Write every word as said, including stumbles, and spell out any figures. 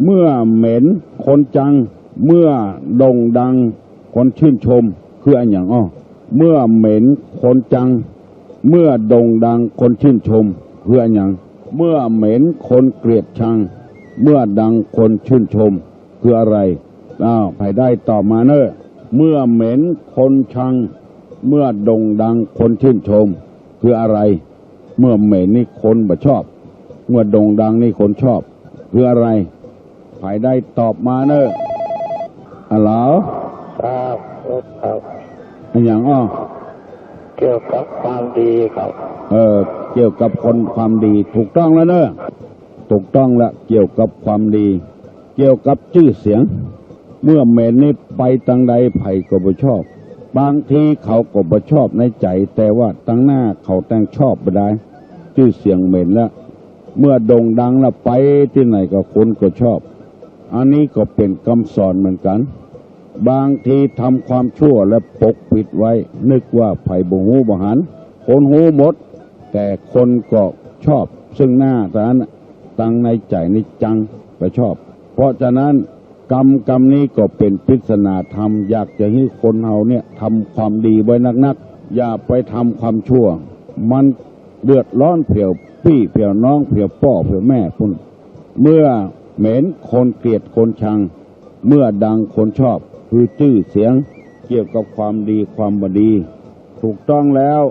เมื่อเหม็นคนชัง เมื่อโด่งดังคนชื่นชม คืออะหยังอ้อ เมื่อเหม็นคนชัง เมื่อโด่งดังคนชื่นชม คืออะหยัง เมื่อเหม็นคนเกลียดชัง เมื่อดังคนชื่นชม คืออะไร อ้าว ใผได้ตอบมาเน่อ เมื่อเหม็นคนชัง เมื่อโด่งดังคนชื่นชม คืออะไร เมื่อเหม็นนี่คนบ่ชอบ เมื่อโด่งดังนี่คนชอบ คืออะไร ใผได้ตอบมาเน่อ อะหลาว ครับ ครับ อะหยังอ้อ เกี่ยวกับความดีครับ เออ เกี่ยวกับคนความดี ถูกต้องแล้วเน่อ ถูกต้องละ เกี่ยวกับความดี เกี่ยวกับจื้อเสียง เมื่อเหม็นนี่ไปตางใดใผก็บ่ชอบ บางทีเขาก็บ่ชอบในใจ๋ แต่ว่าตางหน้าเขาแต๊งชอบบ่ดาย จื้อเสียงเหม็นละ เมื่อโด่งดังละ ไปตี้ไหนก็คนก็ชอบ อันนี้ก็เป๋นกำสอนเหมือนกั๋น บางทีทำความชั่วแล้วปกปิดไว้ นึกว่าใผบ่ฮู้บ่หัน คนฮู้หมด แต่คนก็ชอบ ซึ่งหน้าตานั้น ตังในใจ๋นี่จังก็ชอบ เพราะฉะนั้น กรรมกรรมนี้ก็เป๋นปริศนาธรรม อยากจะหื้อคนเฮาเนี่ยทำความดีไว้นักๆ อย่าไปทำความชั่ว มันเดือดร้อนเผียวปี้เผียวน้องเผียวป้อเผียวแม่ปุ้น เมื่อเหม็นคนเกลียดคนชัง เมื่อดังคนชอบ คือจื้อเสียง เกี่ยวกับความดีความบ่ดี ถูกต้องแล้ว